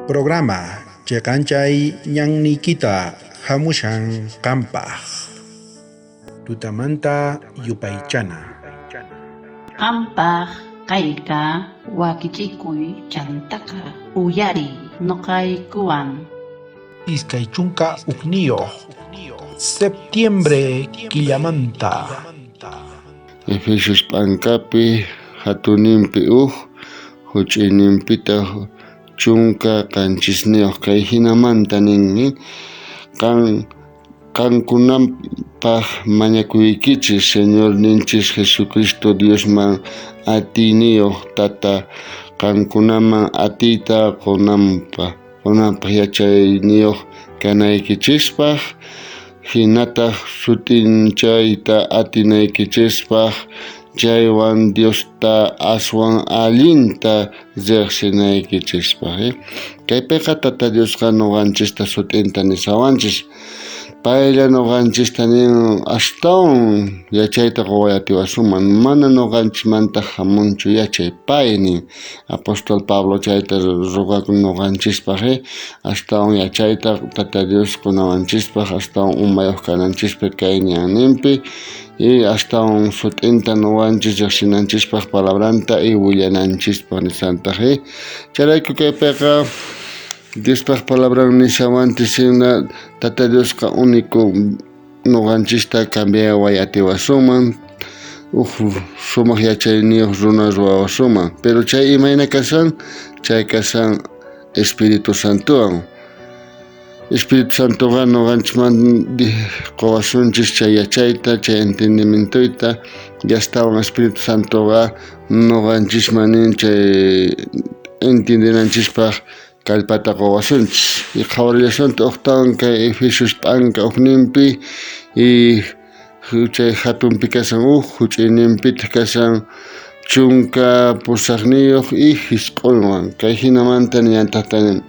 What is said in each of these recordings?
Programa cheqanchay ñanniykita hamushan qampaj. Tutamanta yupaychana. Qampaj kayqa wakichikuy chantaqa uyariy noqaykuwan. 21 septiembre killamanta. Efesios p'anqapi jatunninpi uj, juch'uyninpitaj 17 kay jinamanta nin: Qankunapaj mañakuykichis, Señorninchis Jesucristo Diosman atiyniyoj Tata qankunaman atiyta qonanpaj yachayniyoj kanaykichispaj, jinataj sut'inchayta atinaykichispaj, chaywan Diosta aswan allinta rejsinaykichispaj. Kaypeqa Tata Diosqa noqanchista sut'inta nishawanchis. Paylla noqanchista nin astawan yachayta qoway atiwasunman, mana noqanchismanta jamunchu yachay. Pay nin apóstol Pablo chayta rogakun noqanchispaj, astawan yachayta Tata Dios qonawanchispaj, astawan umayoj kananchispaj kay ñanninpi, y astawan sut'inta noqanchis rejsinanchispaj palabranta y willananchispaj nisantaj. Chayrayku kaypeqa Diospaj palabran nishawanchis jina Tata Diosqa único noqanchista cambiaway atiwasunman, uj sumaj yachayniyoj runa ruwawasunman. Pero chay imayna kashan, chay kashan Espíritu Santowan. Espíritu Santoqa noqanchisman qowasunchis chay yachayta, chay entendimientoyta, yastawan Espíritu Santoqa noqanchisman nin chay entiendenanchispaj kallpata qowasunchis. Y qhawarillasunta ujtawan kay Efesios p'anka ujninpi y chay jatunpi kashan uj, juch'uyninpitaj kashan 18 y jisq'onwan. Kay jinamanta nillantajta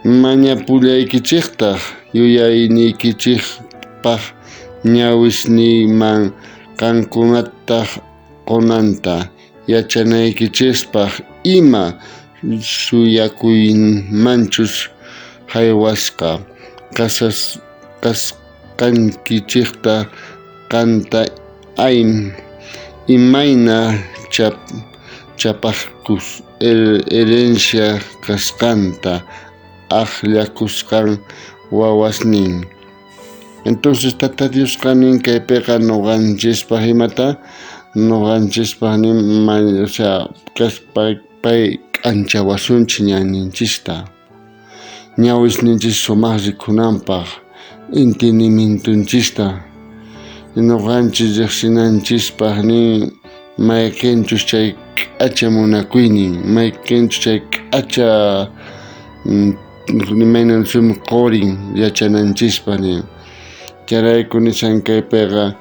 mañapullaykichejtaj yuyayniykichejpaj ñawisniyman qankunataj qonanta yachanaykichispaj ima suyakuymanchus jaywasqa kasqankichejta qanta imayna chapajkus herencia kasqanta ajllakusqan wawasnin. Entonces Tata Diosqa nin kaypeqa noqanchispaj imata noqanchispaj nin, o sea, pay k'anchawasunchis ñanninchista, ñawisninchis sumaj rikhunanpaj, entendimientonchista noqanchis rejsinanchispaj nin mayqenchus chay k'acha munakuynin, mayqenchus chay k'acha imaynan sum qorin yachananchispaj nin. Chayrayku nishan kaypeqa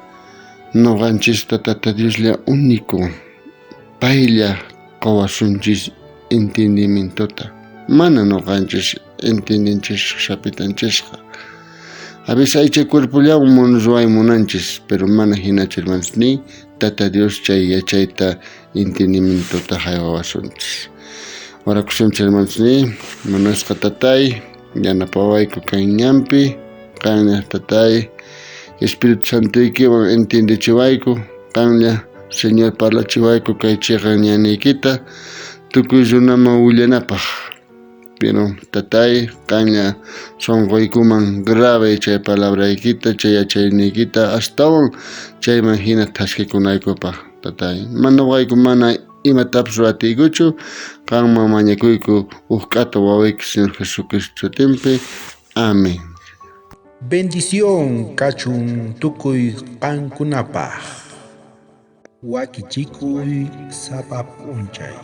noqanchista Tata Dioslla único, paylla qowasunchis entendimientota, mana noqanchis entiendenchis sapitanchisqa. A veces aycha cuerpollawan ruway munanchis, pero mana jinachu hermanos, ni Tata Dios chay yachayta entendimientota jaywawasunchis. Orakusunchis hermanos, ni munasqa Tatay, yanapawayku kay ñanpi, qanlla Tatay, Espíritu Santoykiwan entiendechiwayku, qanlla Señor parlachiwayku kay cheqan ñanniykita tukuy runaman willanapaj. Pero Tatay, qanlla sonqoykuman grave chay palabraykita, chay yachayniykita astawan chayman jina thaskikunaykupaj, Tatay. Noqayku mana imatapis ruwatiykuchu, qanman mañakuyku uj k'ata wawayki Señor Jesucristo sutinpi. Amén. Bendición kachun tukuy qankunapaj. Wakichikuy sapa p'unchay.